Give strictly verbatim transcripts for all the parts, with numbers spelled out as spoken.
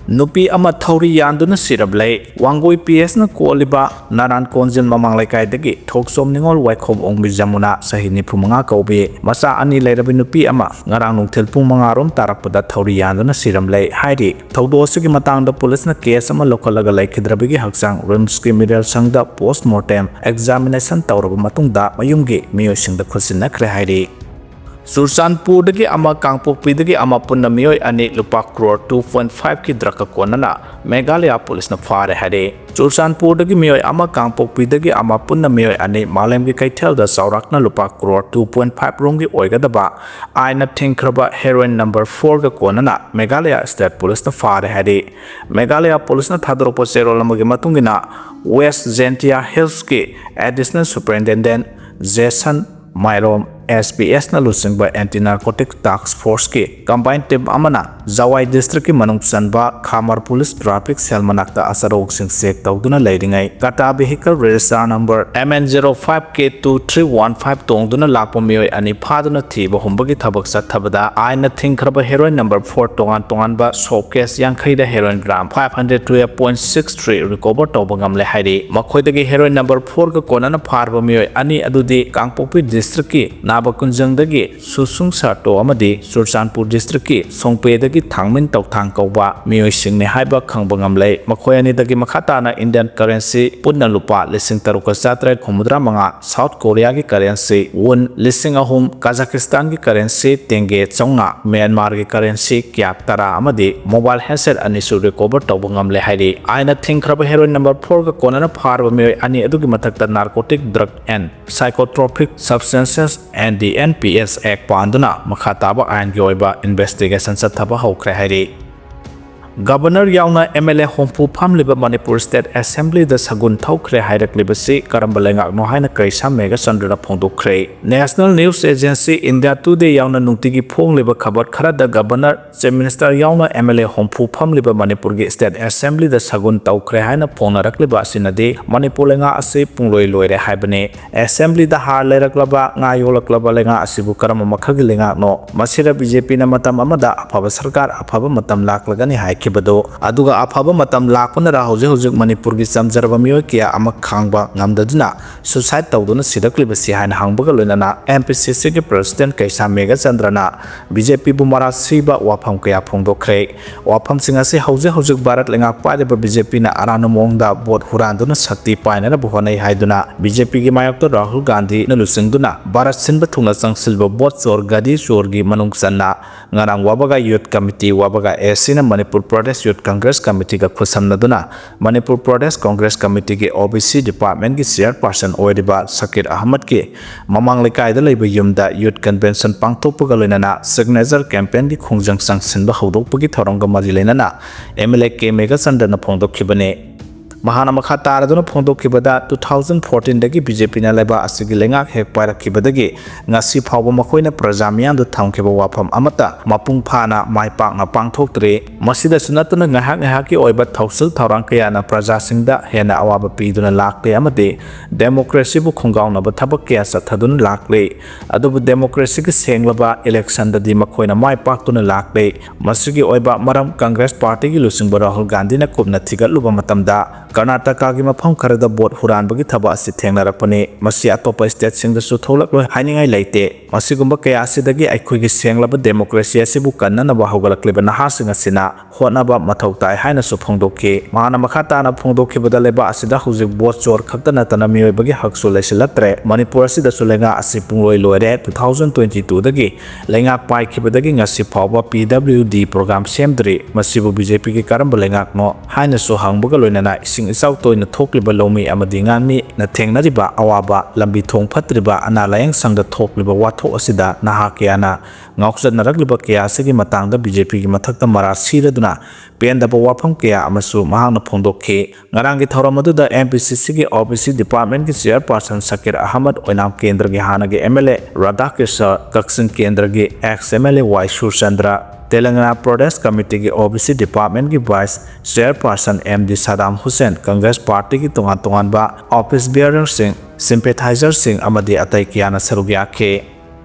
ꯅꯨꯄꯤ ꯑꯃ ꯊꯧꯔꯤ ꯌꯥꯟꯗꯨꯅ ꯁꯤꯔꯕ ꯂꯩ꯫ ꯋꯥꯡꯒꯣꯏ ꯄꯤ ꯑꯦꯁꯅ ꯀꯣꯜꯂꯤꯕ ꯅꯥꯔꯥꯟ ꯀꯣꯟꯖꯤꯜ ꯃꯃꯥꯡ ꯂꯩꯀꯥꯏꯗꯒꯤ ꯊꯣꯛꯆꯣꯝ ꯅꯤꯉꯣꯜ ꯋꯥꯏꯈꯣꯝ ꯑꯣꯡꯕꯤ ꯖꯃꯨꯅꯥ, ꯆꯍꯤ ꯅꯤꯐꯨ ꯃꯉꯥ ꯀꯧꯕꯤ, ꯃꯆꯥ ꯑꯅꯤ ꯂꯩꯔꯕꯤ ꯅꯨꯄꯤ ꯑꯃ ꯉꯔꯥꯡ ꯅꯨꯡꯊꯤꯜ ꯄꯨꯡ ꯃꯉꯥ ꯔꯣꯝ ꯇꯥꯔꯛꯄꯗ ꯊꯧꯔꯤ ꯌꯥꯟꯗꯨꯅ ꯁꯤꯔꯝꯂꯦ ꯍꯥꯏꯔꯤ꯫ ꯊꯧꯗꯣꯛ ꯑꯁꯤꯒꯤ ꯃꯇꯥꯡꯗ ꯄꯨꯂꯤꯁꯅ ꯀꯦꯁ ꯑꯃ ꯂꯧꯈꯠꯂꯒ ꯂꯩꯈꯤꯗ꯭ꯔꯕꯤꯒꯤ ꯍꯛꯆꯥꯡ ꯔꯤꯝꯁꯀꯤ ꯃꯤꯔꯦꯜ ꯁꯪꯗ ꯄꯣꯁ ꯃꯣꯔꯇꯦꯝ ꯑꯦꯛꯖꯥꯃꯤꯅꯦꯁꯟ ꯇꯧꯔꯕ ꯃꯇꯨꯡꯗ ꯃꯌꯨꯝꯒꯤ ꯃꯤꯑꯣꯏꯁꯤꯡꯗ ꯈꯨꯠꯁꯤꯟꯅꯈ꯭ꯔꯦ ꯍꯥꯏꯔꯤ꯫ ꯆꯨꯔꯆꯥꯟꯄꯨꯔꯗꯒꯤ ꯑꯃ, ꯀꯥꯡꯄꯣꯛꯄꯤꯗꯒꯤ ꯑꯃ, ꯄꯨꯟꯅ ꯃꯤꯑꯣꯏ ꯑꯅꯤ ꯂꯨꯄꯥ ꯀ꯭ꯔꯣꯔ two point five ꯀꯤ ꯗ꯭ꯔꯒꯀ ꯀꯣꯟꯅꯅ ꯃꯦꯘꯥꯂꯌꯥ ꯄꯨꯂꯤꯁꯅ ꯐꯥꯔꯦ ꯍꯥꯏꯔꯤ꯫ ꯆꯨꯔꯆꯥꯟꯄꯨꯔꯗꯒꯤ ꯃꯤꯑꯣꯏ ꯑꯃ, ꯀꯥꯡꯄꯣꯛꯄꯤꯗꯒꯤ ꯑꯃ, ꯄꯨꯟꯅ ꯃꯤꯑꯣꯏ ꯑꯅꯤ ꯃꯥꯂꯦꯝꯒꯤ ꯀꯩꯊꯦꯜꯗ ꯆꯥꯎꯔꯥꯛꯅ ꯂꯨꯄꯥ ꯀ꯭ꯔꯣꯔ two point five ꯔꯣꯝꯒꯤ ꯑꯣꯏꯒꯗꯕ ꯑꯥꯏꯟꯅ ꯊꯤꯡꯈ꯭ꯔꯕ ꯍꯦꯔꯣꯏꯟ ꯅꯝꯕꯔ fourꯒ ꯀꯣꯟꯅꯅ ꯃꯦꯘꯥꯂꯌꯥ ꯁ꯭ꯇꯦꯠ ꯄꯨꯂꯤꯁꯅ ꯐꯥꯔꯦ ꯍꯥꯏꯔꯤ꯫ ꯃꯦꯘꯥꯂꯌꯥ ꯄꯨꯂꯤꯁꯅ ꯊꯥꯗꯣꯔꯛꯄ ꯆꯦꯔꯣꯜ ꯑꯃꯒꯤ ꯃꯇꯨꯡ ꯏꯟꯅ, ꯋꯦꯁ ꯖꯦꯟꯇꯤꯌꯥ ꯍꯤꯜꯁꯀꯤ ꯑꯦꯗꯤꯁꯅꯦꯜ ꯁꯨꯄꯔꯤꯟꯇꯦꯟꯗꯦꯟ ꯖꯦꯁꯟ ꯃꯥꯏꯔꯣꯝ, ꯑꯦꯁ ꯕꯤ ꯑꯦꯁꯅ ꯂꯨꯆꯤꯡꯕ ꯑꯦꯟꯇꯤ ꯅꯥꯔꯀꯣꯇꯤꯛ ꯇꯥꯛꯁ ꯐꯣꯔꯁꯀꯤ ꯀꯝꯕꯥꯏꯟ ꯇꯤꯝ ꯑꯃꯅ ꯖꯋꯥꯏ ꯗꯤꯁꯇ꯭ꯔꯤꯛꯀꯤ ꯃꯅꯨꯡ ꯆꯟꯕ ꯈꯥꯃꯔ ꯄꯨꯂꯤꯁ ꯇ꯭ꯔꯥꯐꯤꯛ ꯁꯦꯜ ꯃꯅꯥꯛꯇ ꯑꯆꯔꯧꯁꯤꯡ ꯆꯦꯛ ꯇꯧꯗꯨꯅ ꯂꯩꯔꯤꯉꯩ, Tata vehicle register number M N zero five K two three one five ꯇꯣꯡꯗꯨꯅ ꯂꯥꯛꯄ ꯃꯤꯑꯣꯏ ꯑꯅꯤ ꯐꯥꯗꯨꯅ ꯊꯤꯕ ꯍꯨꯝꯕꯒꯤ ꯊꯕꯛ ꯆꯠꯊꯕꯗ ꯑꯥꯏꯟꯅ ꯊꯤꯡꯈ꯭ꯔꯕ ꯍꯦꯔꯣꯏꯟ ꯅꯝꯕꯔ four ꯇꯣꯉꯥꯟ ꯇꯣꯉꯥꯟꯕ ꯁꯣꯞ ꯀꯦꯁ ꯌꯥꯡꯈꯩꯗ heroine gram five hundred twelve point six three recover ꯇꯧꯕ ꯉꯝꯂꯦ ꯍꯥꯏꯔꯤ꯫ ꯃꯈꯣꯏꯗꯒꯤ ꯍꯦꯔꯣꯏꯟ ꯅꯝꯕꯔ fourꯒ ꯀꯣꯟꯅꯅ ꯐꯥꯔꯕ ꯃꯤꯑꯣꯏ ꯑꯅꯤ ꯑꯗꯨꯗꯤ ꯀꯥꯡꯄꯣꯛꯄꯤ ꯗꯤꯁꯇ꯭ꯔꯤꯛꯀꯤ ꯅꯥꯕꯀꯨꯟꯖꯪꯗꯒꯤ ꯁꯨꯁꯨꯡ ꯁꯥꯔꯇꯣ ꯑꯃꯗꯤ ꯆꯨꯔꯆꯥꯟꯄꯨꯔ ꯗꯤꯁꯇ꯭ꯔꯤꯛꯀꯤ ꯁꯣꯡꯄꯦꯗꯒꯤ ꯊꯥꯡꯃꯤꯟ ꯇꯧꯊꯥꯡ ꯀꯧꯕ ꯃꯤꯑꯣꯏꯁꯤꯡꯅꯤ ꯍꯥꯏꯕ ꯈꯪꯕ ꯉꯝꯂꯦ꯫ ꯃꯈꯣꯏ ꯑꯅꯤꯗꯒꯤ ꯃꯈꯥ ꯇꯥꯅ ꯏꯟꯗꯤꯌꯟ ꯀꯔꯦꯟꯁꯤ ꯄꯨꯟꯅ ꯂꯨꯄꯥ ꯂꯤꯁꯤꯡ ꯇꯔꯨꯛꯀ ꯆꯥꯇ꯭ꯔꯦꯠ ꯍꯨꯝꯐꯨꯇꯔꯥ ꯃꯉꯥ, ꯁꯥꯎꯠ ꯀꯣꯔꯤꯌꯥꯒꯤ ꯀꯔꯦꯟꯁꯤ ꯋꯨꯟ ꯂꯤꯁꯤꯡ ꯑꯍꯨꯝ, ꯀꯥꯖꯥꯈꯤꯁꯇꯥꯟꯒꯤ ꯀꯔꯦꯟꯁꯤ ꯇꯦꯡꯒꯦ ꯆꯥꯝꯃꯉꯥ, ꯃ꯭ꯌꯥꯟꯃꯥꯔꯒꯤ ꯀꯔꯦꯟꯁꯤ ꯀ꯭ꯌꯥꯞ ꯇꯔꯥ ꯑꯃꯗꯤ ꯃꯣꯕꯥꯏꯜ ꯍꯦꯟꯁꯦꯠ ꯑꯅꯤꯁꯨ ꯔꯤꯀꯣꯚꯔ ꯇꯧꯕ ꯉꯝꯂꯦ ꯍꯥꯏꯔꯤ꯫ ꯑꯥꯏꯟꯅ ꯊꯤꯡꯈ꯭ꯔꯕ ꯍꯦꯔꯣꯏꯟ ꯅꯝꯕꯔ fourꯒ ꯀꯣꯟꯅꯅ ꯐꯥꯔꯕ ꯃꯤꯑꯣꯏ ꯑꯅꯤ ꯑꯗꯨꯒꯤ ꯃꯊꯛꯇ Narcotic Drug and Psychotropic Substances and the N P S Act ꯄꯥꯟꯗꯨꯅ ꯃꯈꯥ ꯇꯥꯕ ꯑꯥꯏꯟꯒꯤ ꯑꯣꯏꯕ ꯏꯟꯚꯦꯁꯇꯤꯒꯦꯁꯟ ꯆꯠꯊꯕ ꯍꯧꯈ꯭ꯔꯦ ꯍꯥꯏꯔꯤ꯫ ꯒꯕꯔꯅꯔ ꯌꯥꯎꯅ M L A ꯍꯨꯝꯐꯨ ꯐꯝꯂꯤꯕ ꯃꯅꯤꯄꯨꯔ ꯁ꯭ꯇꯦꯠ ꯑꯦꯁꯦꯝꯕ꯭ꯂꯤꯗ ꯁꯒꯨꯟ ꯊꯧꯈ꯭ꯔꯦ ꯍꯥꯏꯔꯛꯂꯤꯕꯁꯤ ꯀꯔꯝꯕ ꯂꯩꯉꯥꯛꯅꯣ ꯍꯥꯏꯅ ꯀꯩꯁꯥꯝ ꯃꯦꯘꯆꯟꯗ꯭ꯔꯅ ꯐꯣꯡꯗꯣꯛꯈ꯭ꯔꯦ꯫ National News Agency India Today ꯌꯥꯎꯅ ꯅꯨꯡꯇꯤꯒꯤ ꯐꯣꯡꯂꯤꯕ ꯈꯕꯔ ꯈꯔꯗ ꯒꯕꯔꯅꯔ, ꯆꯤꯐ ꯃꯤꯅꯤꯁꯇꯔ ꯌꯥꯎꯅ M L A ꯍꯨꯝꯐꯨ ꯐꯝꯂꯤꯕ ꯃꯅꯤꯄꯨꯔꯒꯤ ꯁ꯭ꯇꯦꯠ ꯑꯦꯁꯦꯝꯕ꯭ꯂꯤꯗ ꯁꯒꯨꯟ ꯇꯧꯈ꯭ꯔꯦ ꯍꯥꯏꯅ ꯐꯣꯡꯅꯔꯛꯂꯤꯕ ꯑꯁꯤꯅꯗꯤ ꯃꯅꯤꯄꯨꯔ ꯂꯩꯉꯥꯛ ꯑꯁꯤ ꯄꯨꯡꯂꯣꯏ ꯂꯣꯏꯔꯦ ꯍꯥꯏꯕꯅꯤ꯫ ꯑꯦꯁꯦꯝꯕ꯭ꯂꯤꯗ ꯍꯥꯔ ꯂꯩꯔꯛꯂꯕ, ꯉꯥ ꯌꯣꯜꯂꯛꯂꯕ ꯂꯩꯉꯥꯛ ꯑꯁꯤꯕꯨ ꯀꯔꯝꯕ ꯃꯈꯜꯒꯤ ꯂꯩꯉꯥꯛꯅꯣ? ꯃꯁꯤꯗ B J Pꯅ ꯃꯇꯝ ꯑꯃꯗ ꯑꯐꯕ ꯁꯔꯀꯥꯔ, ꯑꯐꯕ ꯃꯇꯝ ꯂꯥꯛꯂꯒꯅꯤ ꯍꯥꯏꯈꯤ꯫ ꯈꯤꯕꯗꯨ, ꯑꯗꯨꯒ ꯑꯐꯕ ꯃꯇꯝ ꯂꯥꯛꯄꯅꯔ ꯍꯧꯖꯤꯛ ꯍꯧꯖꯤꯛ ꯃꯅꯤꯄꯨꯔꯒꯤ ꯆꯝꯖꯔꯕ ꯃꯤꯑꯣꯏ ꯀꯌꯥ ꯑꯃ ꯈꯥꯡꯕ ꯉꯝꯗꯗꯨꯅ suicide ꯇꯧꯗꯨꯅ ꯁꯤꯔꯛꯂꯤꯕꯁꯤ ꯍꯥꯏꯅ ꯍꯪꯕꯒ ꯂꯣꯏꯅꯅ M P C Cꯒꯤ president ꯀꯩꯁꯥꯝ ꯃꯦꯘꯆꯟꯗ꯭ꯔꯅ B J Pꯕꯨ ꯃꯔꯥ ꯁꯤꯕ ꯋꯥꯐꯝ ꯀꯌꯥ ꯐꯣꯡꯗꯣꯛꯈ꯭ꯔꯦ꯫ ꯋꯥꯐꯝꯁꯤꯡ ꯑꯁꯤ ꯍꯧꯖꯤꯛ ꯍꯧꯖꯤꯛ ꯚꯥꯔꯠ ꯂꯩꯉꯥꯛ ꯄꯥꯏꯔꯤꯕ B J Pꯅ ꯑꯔꯥꯟꯕ ꯃꯑꯣꯡꯗ vote ꯍꯨꯔꯥꯟꯗꯨꯅ ꯁꯛꯇꯤ ꯄꯥꯏꯅꯅꯕ ꯍꯣꯠꯅꯩ ꯍꯥꯏꯗꯨꯅ B J Pꯒꯤ ꯃꯥꯌꯣꯛꯇ ꯔꯥꯍꯨꯜ ꯒꯥꯟꯙꯤꯅ ꯂꯨꯆꯤꯡꯗꯨꯅ ꯚꯥꯔꯠ ꯁꯤꯟꯕ ꯊꯨꯡꯅ ꯆꯪꯁꯤꯜꯂꯤꯕ vote ꯆꯣꯔ, ꯒꯗꯤ ꯆꯣꯔꯒꯤ ꯃꯅꯨꯡ ꯆꯟꯅ ꯉꯔꯥꯡ ꯋꯥꯕꯒꯥ Youth Committee, ꯋꯥꯕꯒꯥ ACꯅ Manipur Pradesh Youth Congress Committeeꯒ ꯈꯨꯠꯁꯝꯅꯗꯨꯅ Manipur Pradesh Congress Committeeꯒꯤ O B C departmentꯀꯤ chairperson ꯑꯣꯏꯔꯤꯕ ꯁꯀꯤꯔ ꯑꯍꯃꯗꯀꯤ ꯃꯃꯥꯡ ꯂꯩꯀꯥꯏꯗ ꯂꯩꯕ ꯌꯨꯝꯗ youth convention ꯄꯥꯡꯊꯣꯛꯄꯒ ꯂꯣꯏꯅꯅ signature campaignꯒꯤ ꯈꯣꯡꯖꯪ ꯆꯪꯁꯤꯟꯕ ꯍꯧꯗꯣꯛꯄꯒꯤ ꯊꯧꯔꯝꯒ ꯃꯔꯤ ꯂꯩꯅꯅ M L A K ꯃꯦꯘꯆꯟꯗ꯭ꯔꯅ ꯐꯣꯡꯗꯣꯛꯈꯤꯕꯅꯤ꯫ ꯃꯍꯥꯛꯅ ꯃꯈꯥ ꯇꯥꯔꯗꯨꯅ ꯐꯣꯡꯗꯣꯛꯈꯤꯕꯗ, two thousand fourteenꯗꯒꯤ B J Pꯅ ꯂꯩꯕꯥꯛ ꯑꯁꯤꯒꯤ ꯂꯩꯉꯥꯛ ꯍꯦꯛ ꯄꯥꯏꯔꯛꯈꯤꯕꯗꯒꯤ ꯉꯁꯤ ꯐꯥꯎꯕ ꯃꯈꯣꯏꯅ ꯄ꯭ꯔꯖꯥ ꯃꯤꯌꯥꯝꯗ ꯊꯝꯈꯤꯕ ꯋꯥꯐꯝ ꯑꯃꯠꯇ ꯃꯄꯨꯡ ꯐꯥꯅ ꯃꯥꯏ ꯄꯥꯛꯅ ꯄꯥꯡꯊꯣꯛꯇ꯭ꯔꯤ꯫ ꯃꯁꯤꯗꯁꯨ ꯅꯠꯇꯅ ꯉꯥꯏꯍꯥꯛ ꯉꯥꯏꯍꯥꯛꯀꯤ ꯑꯣꯏꯕ ꯊꯧꯁꯤꯜ ꯊꯧꯔꯥꯡ ꯀꯌꯥꯅ ꯄ꯭ꯔꯖꯥꯁꯤꯡꯗ ꯍꯦꯟꯅ ꯑꯋꯥꯕ ꯄꯤꯗꯨꯅ ꯂꯥꯛꯂꯤ ꯑꯃꯗꯤ democracyꯕꯨ ꯈꯣꯡꯒꯥꯎꯅꯕ ꯊꯕꯛ ꯀꯌꯥ ꯆꯠꯊꯗꯨꯅ ꯂꯥꯛꯂꯤ꯫ ꯑꯗꯨꯕꯨ democracyꯒꯤ ꯁꯦꯡꯂꯕ electionꯗꯗꯤ ꯃꯈꯣꯏꯅ ꯃꯥꯏ ꯄꯥꯛꯇꯨꯅ ꯂꯥꯛꯂꯤ꯫ ꯃꯁꯤꯒꯤ ꯑꯣꯏꯕ ꯃꯔꯝ Congress partyꯒꯤ ꯂꯨꯆꯤꯡꯕ ꯔꯥꯍꯨꯜ ꯒꯥꯟꯙꯤꯅ ꯀꯨꯞꯅ ꯊꯤꯒꯠꯂꯨꯕ ꯃꯇꯝꯗ, ꯀꯔꯅꯥꯇꯀꯥꯒꯤ ꯃꯐꯝ ꯈꯔꯗ vote ꯍꯨꯔꯥꯟꯕꯒꯤ ꯊꯕꯛ ꯑꯁꯤ ꯊꯦꯡꯅꯔꯛꯄꯅꯤ꯫ ꯃꯁꯤ ꯑꯇꯣꯞꯄ stateꯁꯤꯡꯗꯁꯨ ꯊꯣꯛꯂꯛꯂꯣꯏ ꯍꯥꯏꯅꯤꯡꯉꯥꯏ ꯂꯩꯇꯦ꯫ ꯃꯁꯤꯒꯨꯝꯕ ꯀꯌꯥ ꯑꯁꯤꯗꯒꯤ ꯑꯩꯈꯣꯏꯒꯤ ꯁꯦꯡꯂꯕ democracy ꯑꯁꯤꯕꯨ ꯀꯟꯅꯅꯕ ꯍꯧꯒꯠꯂꯛꯂꯤꯕ ꯅꯍꯥꯁꯤꯡ ꯑꯁꯤꯅ ꯍꯣꯠꯅꯕ ꯃꯊꯧ ꯇꯥꯏ ꯍꯥꯏꯅꯁꯨ ꯐꯣꯡꯗꯣꯛꯈꯤ꯫ ꯃꯍꯥꯛꯅ ꯃꯈꯥ ꯇꯥꯅ ꯐꯣꯡꯗꯣꯛꯈꯤꯕꯗ, ꯂꯩꯕꯥꯛ ꯑꯁꯤꯗ ꯍꯧꯖꯤꯛ vote ꯆꯣꯔ ꯈꯛꯇ ꯅꯠꯇꯅ ꯃꯤꯑꯣꯏꯕꯒꯤ ꯍꯛꯁꯨ ꯂꯩꯁꯤꯜꯂꯛꯇ꯭ꯔꯦ꯫ ꯃꯅꯤꯄꯨꯔ ꯑꯁꯤꯗꯁꯨ ꯂꯩꯉꯥꯛ ꯑꯁꯤ ꯄꯨꯡꯂꯣꯏ ꯂꯣꯏꯔꯦ꯫ Two thousand twenty twoꯗꯒꯤ ꯂꯩꯉꯥꯛ ꯄꯥꯏꯈꯤꯕꯗꯒꯤ ꯉꯁꯤ ꯐꯥꯎꯕ P W D program ꯁꯦꯝꯗ꯭ꯔꯤ꯫ ꯃꯁꯤꯕꯨ B J Pꯒꯤ ꯀꯔꯝꯕ ꯂꯩꯉꯥꯛꯅꯣ ꯍꯥꯏꯅꯁꯨ ꯍꯪꯕꯒ ꯂꯣꯏꯅꯅ ꯏꯁꯤꯡ ꯏꯆꯥꯎ ꯇꯣꯏꯅ ꯊꯣꯛꯂꯤꯕ ꯂꯧꯃꯤ ꯑꯃꯗꯤ ꯉꯥꯃꯤꯅ ꯊꯦꯡꯅꯔꯤꯕ ꯑꯋꯥꯕ, ꯂꯝꯕꯤ ꯊꯣꯡ ꯐꯠꯇ꯭ꯔꯤꯕ, ꯑꯅꯥ ꯂꯥꯌꯦꯡ ꯁꯪꯗ ꯊꯣꯛꯂꯤꯕ ꯋꯥꯊꯣꯛ ꯑꯁꯤꯗ ꯅꯍꯥ ꯀꯌꯥꯅ ꯉꯥꯎꯆꯠꯅꯔꯛꯂꯤꯕ ꯀꯌꯥ ꯑꯁꯤꯒꯤ ꯃꯇꯥꯡꯗ B J Pꯒꯤ ꯃꯊꯛꯇ ꯃꯔꯥ ꯁꯤꯔꯗꯨꯅ ꯄꯦꯟꯗꯕ ꯋꯥꯐꯝ ꯀꯌꯥ ꯑꯃꯁꯨ ꯃꯍꯥꯛꯅ ꯐꯣꯡꯗꯣꯛꯈꯤ꯫ ꯉꯔꯥꯡꯒꯤ ꯊꯧꯔꯝ ꯑꯗꯨꯗ M P C Cꯒꯤ O B C departmentꯀꯤ chairperson ꯁꯀꯤꯔ Ahmad, ꯑꯣꯏꯅꯥꯝ ꯀꯦꯟꯗ꯭ꯔꯒꯤ ꯍꯥꯟꯅꯒꯤ M L A ꯔꯥꯙꯥꯀ꯭ꯔꯤꯁꯅ, ꯀꯛꯆꯤꯡ ꯀꯦꯟꯗ꯭ꯔꯒꯤ ex M L A Y Surchandra, Telangana Pradesh committeeꯒꯤ O B C departmentꯀꯤ vice chairperson M D ꯁꯗꯥꯝ Hussain, Congress partyꯒꯤ ꯇꯣꯉꯥꯟ ꯇꯣꯉꯥꯟꯕ office bearerꯁꯤꯡ, sympathizerꯁꯤꯡ ꯑꯃꯗꯤ ꯑꯇꯩ ꯀꯌꯥꯅ ꯁꯔꯨꯛ ꯌꯥꯈꯤ꯫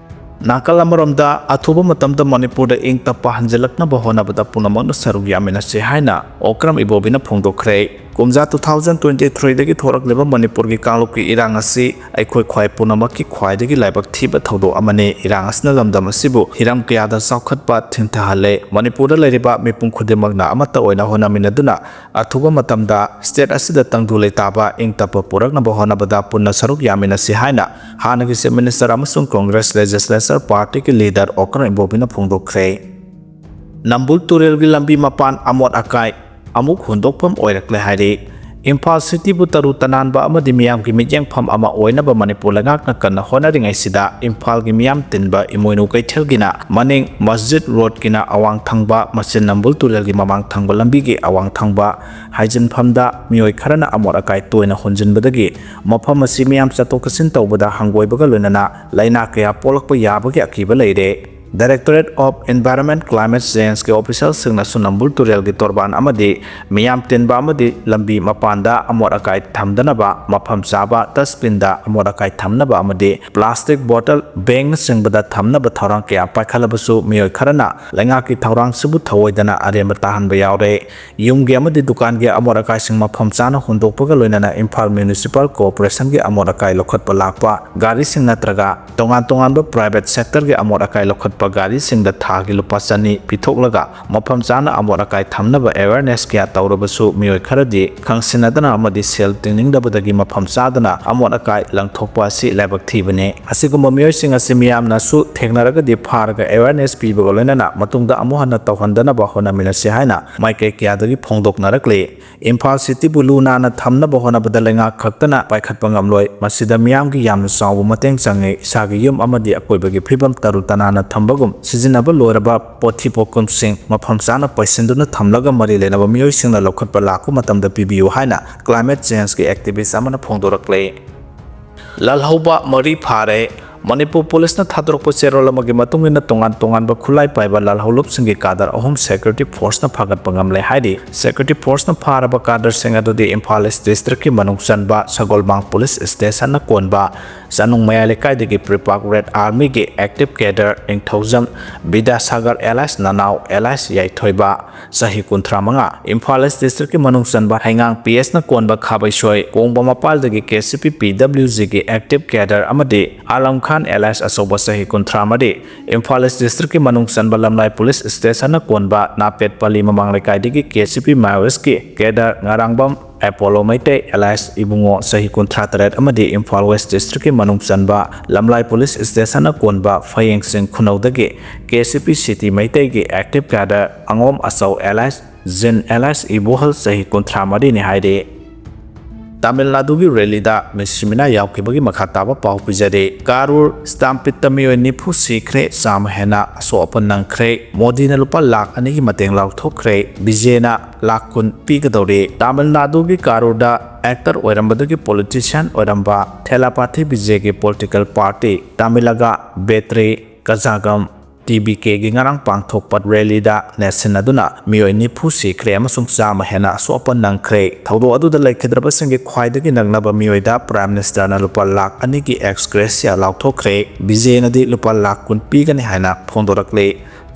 ꯅꯥꯀꯜ ꯑꯃꯔꯣꯝꯗ, ꯑꯊꯨꯕ ꯃꯇꯝꯗ ꯃꯅꯤꯄꯨꯔꯗ ꯏꯪ ꯇꯞꯄ ꯍꯟꯖꯤꯜꯂꯛꯅꯕ ꯍꯣꯠꯅꯕꯗ ꯄꯨꯝꯅꯃꯛꯅ ꯁꯔꯨꯛ ꯌꯥꯃꯤꯟꯅꯁꯤ ꯍꯥꯏꯅ ꯑꯣꯀ꯭ꯔꯝ ꯏꯕꯣꯕꯤꯅ ꯐꯣꯡꯗꯣꯛꯈ꯭ꯔꯦ꯫ ꯀꯨꯝꯖꯥ two thousand twenty three ꯗꯒꯤ ꯊꯣꯔꯛꯂꯤꯕ ꯃꯅꯤꯄꯨꯔꯒꯤ ꯀꯥꯡꯂꯨꯞꯀꯤ ꯏꯔꯥꯡ ꯑꯁꯤ ꯑꯩꯈꯣꯏ ꯈ꯭ꯋꯥꯏ ꯄꯨꯝꯅꯃꯛꯀꯤ ꯈ꯭ꯋꯥꯏꯗꯒꯤ ꯂꯥꯏꯕꯛ ꯊꯤꯕ ꯊꯧꯗꯣꯛ ꯑꯃꯅꯤ꯫ ꯏꯔꯥꯡ ꯑꯁꯤꯅ ꯂꯝꯗꯝ ꯑꯁꯤꯕꯨ ꯍꯤꯔꯝ ꯀꯌꯥꯗ ꯆꯥꯎꯈꯠꯄ ꯊꯤꯡꯊꯍꯜꯂꯦ꯫ ꯃꯅꯤꯄꯨꯔꯗ ꯂꯩꯔꯤꯕ ꯃꯤꯄꯨꯝ ꯈꯨꯗꯤꯡꯃꯛꯅ ꯑꯃꯠꯇ ꯑꯣꯏꯅ ꯍꯣꯠꯅꯃꯤꯟꯅꯗꯨꯅ ꯑꯊꯨꯕ ꯃꯇꯝꯗ state ꯑꯁꯤꯗ ꯇꯪꯗꯨ ꯂꯩꯇꯥꯕ ꯏꯪ ꯇꯞꯄ ꯄꯨꯔꯛꯅꯕ ꯍꯣꯠꯅꯕꯗ ꯄꯨꯟꯅ ꯁꯔꯨꯛ ꯌꯥꯃꯤꯟꯅꯁꯤ ꯍꯥꯏꯅ ꯍꯥꯟꯅꯒꯤ Chief Minister ꯑꯃꯁꯨꯡ Congress Legislature Partyꯒꯤ leader ꯑꯣꯀ꯭ꯔꯝ ꯏꯕꯣꯕꯤꯅ ꯐꯣꯡꯗꯣꯛꯈ꯭ꯔꯦ꯫ ꯅꯝꯕꯨꯜ ꯇꯨꯔꯦꯜꯒꯤ ꯂꯝꯕꯤ ꯃꯄꯥꯟ ꯑꯃꯣꯠ ꯑꯀꯥꯏ ꯑꯃꯨꯛ ꯍꯨꯟꯗꯣꯛꯐꯝ ꯑꯣꯏꯔꯛꯂꯦ ꯍꯥꯏꯔꯤ꯫ ꯏꯝꯐꯥꯜ cityꯕꯨ ꯇꯔꯨ ꯇꯅꯥꯟꯕ ꯑꯃꯗꯤ ꯃꯤꯌꯥꯝꯒꯤ ꯃꯤꯠꯌꯦꯡꯐꯝ ꯑꯃ ꯑꯣꯏꯅꯕ ꯃꯅꯤꯄꯨꯔ ꯂꯩꯉꯥꯛꯅ ꯀꯟꯅ ꯍꯣꯠꯅꯔꯤꯉꯩꯁꯤꯗ, ꯏꯝꯐꯥꯜꯒꯤ ꯃꯤꯌꯥꯝ ꯇꯤꯟꯕ ꯏꯃꯣꯏꯅꯨ ꯀꯩꯊꯦꯜꯒꯤꯅ ꯃꯅꯤꯡ, ꯃꯁꯖꯤꯗ ꯔꯣꯗꯀꯤꯅ ꯑꯋꯥꯡ ꯊꯪꯕ, ꯃꯆꯤꯟ ꯅꯝꯕꯨꯜ ꯇꯨꯔꯦꯜꯒꯤ ꯃꯃꯥꯡ ꯊꯪꯕ ꯂꯝꯕꯤꯒꯤ ꯑꯋꯥꯡ ꯊꯪꯕ ꯍꯥꯏꯖꯤꯟꯐꯝꯗ ꯃꯤꯑꯣꯏ ꯈꯔꯅ ꯑꯃꯣꯠ ꯑꯀꯥꯏ ꯇꯣꯏꯅ ꯍꯨꯟꯖꯤꯟꯕꯗꯒꯤ ꯃꯐꯝ ꯑꯁꯤ ꯃꯤꯌꯥꯝ ꯆꯠꯊꯣꯛ ꯆꯠꯁꯤꯟ ꯇꯧꯕꯗ ꯍꯪꯒꯣꯏꯕꯒ ꯂꯣꯏꯅꯅ ꯂꯥꯏꯅꯥ ꯀꯌꯥ ꯄꯣꯛꯂꯛꯄ ꯌꯥꯕꯒꯤ ꯑꯀꯤꯕ ꯂꯩꯔꯦ꯫ Directorate of Environment Climate Changeꯀꯤ officialꯁꯤꯡꯅꯁꯨ ꯅꯝꯕꯨꯜ ꯇꯨꯔꯦꯜꯒꯤ ꯇꯣꯔꯕꯥꯟ ꯑꯃꯗꯤ ꯃꯤꯌꯥꯝ ꯇꯤꯟꯕ ꯑꯃꯗꯤ ꯂꯝꯕꯤ ꯃꯄꯥꯟꯗ ꯑꯃꯣꯠ ꯑꯀꯥꯏ ꯊꯝꯗꯅꯕ ꯃꯐꯝ ꯆꯥꯕ dustbinꯗ ꯑꯃꯣꯠ ꯑꯀꯥꯏ ꯊꯝꯅꯕ ꯑꯃꯗꯤ plastic bottle, bagꯅꯆꯤꯡꯕꯗ ꯊꯝꯅꯕ ꯊꯧꯔꯥꯡ ꯀꯌꯥ ꯄꯥꯏꯈꯠꯂꯕꯁꯨ, ꯃꯤꯑꯣꯏ ꯈꯔꯅ ꯂꯩꯉꯥꯛꯀꯤ ꯊꯧꯔꯥꯡꯁꯤꯕꯨ ꯊꯧꯑꯣꯏꯗꯅ ꯑꯔꯦꯝꯕ ꯇꯥꯍꯟꯕ ꯌꯥꯎꯔꯦ꯫ ꯌꯨꯝꯒꯤ ꯑꯃꯗꯤ ꯗꯨꯀꯥꯟꯒꯤ ꯑꯃꯣꯠ ꯑꯀꯥꯏꯁꯤꯡ ꯃꯐꯝ ꯆꯥꯅ ꯍꯨꯟꯗꯣꯛꯄꯒ ꯂꯣꯏꯅꯅ ꯏꯝꯐꯥꯜ Municipal Corporationꯒꯤ ꯑꯃꯣꯠ ꯑꯀꯥꯏ ꯂꯧꯈꯠꯄ ꯂꯥꯛꯄ ꯒꯥꯔꯤꯁꯤꯡ ꯅꯠꯇ꯭ꯔꯒ ꯇꯣꯉꯥꯟ ꯇꯣꯉꯥꯟꯕ private sectorꯒꯤ ꯑꯃꯣꯠ ꯑꯀꯥꯏ ꯂꯧꯈꯠꯄ ꯒꯥꯔꯤꯁꯤꯡꯗ ꯊꯥꯒꯤ ꯂꯨꯄꯥ ꯆꯅꯤ ꯄꯤꯊꯣꯛꯂꯒ ꯃꯐꯝ ꯆꯥꯅ ꯑꯃꯣꯠ ꯑꯀꯥꯏ ꯊꯝꯅꯕ awareness ꯀꯌꯥ ꯇꯧꯔꯕꯁꯨ, ꯃꯤꯑꯣꯏ ꯈꯔꯗꯤ ꯈꯪꯁꯤꯟꯅꯗꯅ ꯑꯃꯗꯤ ꯁꯦꯜ ꯇꯤꯡꯅꯤꯡꯗꯕꯗꯒꯤ ꯃꯐꯝ ꯆꯥꯗꯅ ꯑꯃꯣꯠ ꯑꯀꯥꯏ ꯂꯪꯊꯣꯛꯄ ꯑꯁꯤ ꯂꯥꯏꯕꯛ ꯊꯤꯕꯅꯤ꯫ ꯑꯁꯤꯒꯨꯝꯕ ꯃꯤꯑꯣꯏꯁꯤꯡ ꯑꯁꯤ ꯃꯤꯌꯥꯝꯅꯁꯨ ꯊꯦꯡꯅꯔꯒꯗꯤ ꯐꯥꯔꯒ awareness ꯄꯤꯕꯒ ꯂꯣꯏꯅꯅ ꯃꯇꯨꯡꯗ ꯑꯃꯨꯛ ꯍꯟꯅ ꯇꯧꯍꯟꯗꯅꯕ ꯍꯣꯠꯅꯃꯤꯟꯅꯁꯤ ꯍꯥꯏꯅ ꯃꯥꯏꯀꯩ ꯀꯌꯥꯗꯒꯤ ꯐꯣꯡꯗꯣꯛꯅꯔꯛꯂꯤ꯫ ꯏꯝꯐꯥꯜ cityꯕꯨ ꯂꯨ ꯅꯥꯟꯅ ꯊꯝꯅꯕ ꯍꯣꯠꯅꯕꯗ ꯂꯩꯉꯥꯛ ꯈꯛꯇꯅ ꯄꯥꯏꯈꯠꯄ ꯉꯝꯂꯣꯏ꯫ ꯃꯁꯤꯗ ꯃꯤꯌꯥꯝꯒꯤ ꯌꯥꯝꯅ ꯆꯥꯎꯕ ꯃꯇꯦꯡ ꯆꯪꯏ꯫ ꯏꯁꯥꯒꯤ ꯌꯨꯝ ꯑꯃꯗꯤ ꯑꯀꯣꯏꯕꯒꯤ ꯐꯤꯕꯝ ꯇꯔꯨ ꯇꯅꯥꯟꯅ ꯊꯝꯕꯒꯨꯝ, ꯁꯤꯖꯤꯟꯅꯕ ꯂꯣꯏꯔꯕ ꯄꯣꯠꯊꯤ ꯄꯣꯠꯀꯨꯝꯁꯤꯡ ꯃꯐꯝ ꯆꯥꯅ ꯄꯩꯁꯤꯟꯗꯨꯅ ꯊꯝꯂꯒ ꯃꯔꯤ ꯂꯩꯅꯕ ꯃꯤꯑꯣꯏꯁꯤꯡꯅ ꯂꯧꯈꯠꯄ ꯂꯥꯛꯄ ꯃꯇꯝꯗ ꯄꯤꯕꯤꯌꯨ ꯍꯥꯏꯅ climate changeꯀꯤ activist ꯑꯃꯅ ꯐꯣꯡꯗꯣꯔꯛꯂꯦ꯫ ꯂꯥꯜꯍꯧꯕ ꯃꯔꯤ ꯐꯥꯔꯦ꯫ ꯃꯅꯤꯄꯨꯔ ꯄꯨꯂꯤꯁꯅ ꯊꯥꯗꯣꯔꯛꯄ ꯆꯦꯔꯣꯜ ꯑꯃꯒꯤ ꯃꯇꯨꯡ ꯏꯟꯅ, ꯇꯣꯉꯥꯟ ꯇꯣꯉꯥꯟꯕ ꯈꯨꯠꯂꯥꯏ ꯄꯥꯏꯕ ꯂꯥꯜꯍꯧꯂꯨꯞꯁꯤꯡꯒꯤ ꯀꯥꯗꯔ ꯑꯍꯨꯝ ꯁꯦꯀ꯭ꯌꯨꯔꯤꯇꯤ ꯐꯣꯔꯁꯅ ꯐꯥꯒꯠꯄ ꯉꯝꯂꯦ ꯍꯥꯏꯔꯤ꯫ ꯁꯦꯀ꯭ꯌꯨꯔꯤꯇꯤ ꯐꯣꯔꯁꯅ ꯐꯥꯔꯕ ꯀꯥꯗꯔꯁꯤꯡ ꯑꯗꯨꯗꯤ ꯏꯝꯐꯥꯜ ꯏꯁ ꯗꯤꯁꯇ꯭ꯔꯤꯛꯀꯤ ꯃꯅꯨꯡ ꯆꯟꯕ ꯁꯒꯣꯜꯕꯥꯡ ꯄꯨꯂꯤꯁ ꯁ꯭ꯇꯦꯁꯟꯅ ꯀꯣꯟꯕ ꯆꯅꯨꯡ ꯃꯌꯥꯏ ꯂꯩꯀꯥꯏꯗꯒꯤ ꯄ꯭ꯔꯤꯄꯥꯛ ꯔꯦꯗ ꯑꯥꯔꯃꯤꯒꯤ ꯑꯦꯛꯇꯤꯚ ꯀꯦꯗꯔ ꯅꯤꯡꯊꯧꯖꯝ ꯕꯤꯗ꯭ꯌꯥꯁꯥꯒꯔ ꯑꯦꯂꯥꯏꯁ ꯅꯅꯥꯎ ꯑꯦꯂꯥꯏꯁ ꯌꯥꯏꯊꯣꯏꯕ, ꯆꯍꯤ ꯀꯨꯟꯊ꯭ꯔꯥ ꯃꯉꯥ, ꯏꯝꯐꯥꯜ ꯏꯁ ꯗꯤꯁꯇ꯭ꯔꯤꯛꯀꯤ ꯃꯅꯨꯡ ꯆꯟꯕ ꯍꯩꯉꯥꯡ ꯄꯤ ꯑꯦꯁꯅ ꯀꯣꯟꯕ ꯈꯥꯕꯩꯁꯣꯏ ꯀꯣꯡꯕ ꯃꯄꯥꯜꯗꯒꯤ ꯀꯦ ꯁꯤ ꯄꯤ ꯄꯤ ꯗꯕ꯭ꯂꯤꯎ ꯖꯤꯒꯤ ꯑꯦꯛꯇꯤꯚ ꯀꯦꯗꯔ ꯑꯃꯗꯤ ꯑꯥꯂꯝ ꯈꯥꯟ ꯑꯦꯂꯥꯏꯁ ꯑꯆꯧꯕ, ꯆꯍꯤ ꯀꯨꯟꯊ꯭ꯔꯥ ꯃꯔꯤ, ꯏꯝꯐꯥꯜ ꯏꯁ ꯗꯤꯁꯇ꯭ꯔꯤꯛꯀꯤ ꯃꯅꯨꯡ ꯆꯟꯕ ꯂꯝꯂꯥꯏ ꯄꯨꯂꯤꯁ ꯁ꯭ꯇꯦꯁꯟꯅ ꯀꯣꯟꯕ ꯅꯥꯄꯦꯠ ꯄꯜꯂꯤ ꯃꯃꯥꯡ ꯂꯩꯀꯥꯏꯗꯒꯤ ꯀꯦ ꯁꯤ ꯄꯤ ꯃꯥꯏꯑꯣꯁꯀꯤ ꯀꯦꯗꯔ ꯉꯔꯥꯡꯕꯝ ꯑꯦꯄꯣꯂꯣ ꯃꯩꯇꯩ ꯑꯦꯂꯥꯏꯁ ꯏꯕꯨꯡꯉꯣ, ꯆꯍꯤ ꯀꯨꯟꯊ꯭ꯔꯥ ꯇꯔꯦꯠ ꯑꯃꯗꯤ ꯏꯝꯐꯥꯜ ꯋꯦꯁ ꯗꯤꯁꯇ꯭ꯔꯤꯛꯀꯤ ꯃꯅꯨꯡ ꯆꯟꯕ ꯂꯝꯂꯥꯏ ꯄꯨꯂꯤꯁ ꯁ꯭ꯇꯦꯁꯟꯅ ꯀꯣꯟꯕ ꯐꯌꯦꯡꯁꯤꯡ ꯈꯨꯅꯧꯗꯒꯤ ꯀꯦ ꯁꯤ ꯄꯤ ꯁꯤꯇꯤ ꯃꯩꯇꯩꯒꯤ ꯑꯦꯛꯇꯤꯚ ꯀꯦꯗꯔ ꯑꯉꯣꯝ ꯑꯆꯧ ꯑꯦꯂꯥꯏꯁ ꯖꯤꯟ ꯑꯦꯂꯥꯏꯁ ꯏꯕꯣꯍꯜ, ꯆꯍꯤ ꯀꯨꯟꯊ꯭ꯔꯥ ꯃꯔꯤꯅꯤ ꯍꯥꯏꯔꯤ꯫ ꯇꯥꯃꯤꯜ ꯅꯥꯗꯨꯒꯤ ꯔꯦꯂꯤꯗ ꯃꯤꯁ ꯁꯤꯃꯤꯅꯥ ꯌꯥꯎꯈꯤꯕꯒꯤ ꯃꯈꯥ ꯇꯥꯕ ꯄꯥꯎ ꯄꯤꯖꯔꯤ꯫ ꯀꯥꯔꯨꯔ ꯁ꯭ꯇꯥꯝꯄꯤꯠꯇ ꯃꯤꯑꯣꯏ ꯅꯤꯐꯨ ꯁꯤꯈ꯭ꯔꯦ, ꯆꯥꯝꯃ ꯍꯦꯟꯅ ꯑꯁꯣꯛ ꯑꯄꯟ ꯅꯪꯈ꯭ꯔꯦ꯫ ꯃꯣꯗꯤꯅ ꯂꯨꯄꯥ ꯂꯥꯈ ꯑꯅꯤꯒꯤ ꯃꯇꯦꯡ ꯂꯥꯎꯊꯣꯛꯈ꯭ꯔꯦ꯫ ꯕꯤꯖꯦꯅ ꯂꯥꯈ ꯀꯨꯟ ꯄꯤꯒꯗꯧꯔꯤ꯫ ꯇꯥꯃꯤꯜ ꯅꯥꯗꯨꯒꯤ ꯀꯥꯔꯨꯔꯗ ꯑꯦꯛꯇꯔ ꯑꯣꯏꯔꯝꯕꯗꯒꯤ ꯄꯣꯂꯤꯇꯤꯁꯤꯌꯥꯟ ꯑꯣꯏꯔꯝꯕ ꯊꯦꯂꯥꯄꯥꯊꯤ ꯕꯤꯖꯦꯒꯤ ꯄꯣꯂꯤꯇꯤꯀꯦꯜ ꯄꯥꯔꯇꯤ ꯇꯥꯃꯤꯂꯒ ꯕꯦꯇ꯭ꯔꯤ ꯀꯖꯥꯒꯝ ꯇꯤ ꯕꯤ ꯀꯦꯒꯤ ꯉꯔꯥꯡ ꯄꯥꯡꯊꯣꯛꯄ ꯔꯦꯂꯤꯗ ꯅꯦꯠꯁꯤꯟꯅꯗꯨꯅ ꯃꯤꯑꯣꯏ ꯅꯤꯐꯨ ꯁꯤꯈ꯭ꯔꯦ ꯑꯃꯁꯨꯡ ꯆꯥꯝꯃ ꯍꯦꯟꯅ ꯑꯁꯣꯛ ꯑꯄꯟ ꯅꯪꯈ꯭ꯔꯦ꯫ ꯊꯧꯗꯣꯛ ꯑꯗꯨꯗ ꯂꯩꯈꯤꯗ꯭ꯔꯕꯁꯤꯡꯒꯤ ꯈ꯭ꯋꯥꯏꯗꯒꯤ ꯅꯛꯅꯕ ꯃꯤꯑꯣꯏꯗ ꯄ꯭ꯔꯥꯏꯝ ꯃꯤꯅꯤꯁꯇꯔꯅ ꯂꯨꯄꯥ ꯂꯥꯈ ꯑꯅꯤꯒꯤ ꯑꯦꯛꯁ ꯒ꯭ꯔꯦꯁꯤꯌꯥ ꯂꯥꯎꯊꯣꯛꯈ꯭ꯔꯦ꯫ ꯕꯤꯖꯦꯅꯗꯤ ꯂꯨꯄꯥ ꯂꯥꯈ ꯀꯨꯟ ꯄꯤꯒꯅꯤ ꯍꯥꯏꯅ ꯐꯣꯡꯗꯣꯔꯛꯂꯤ꯫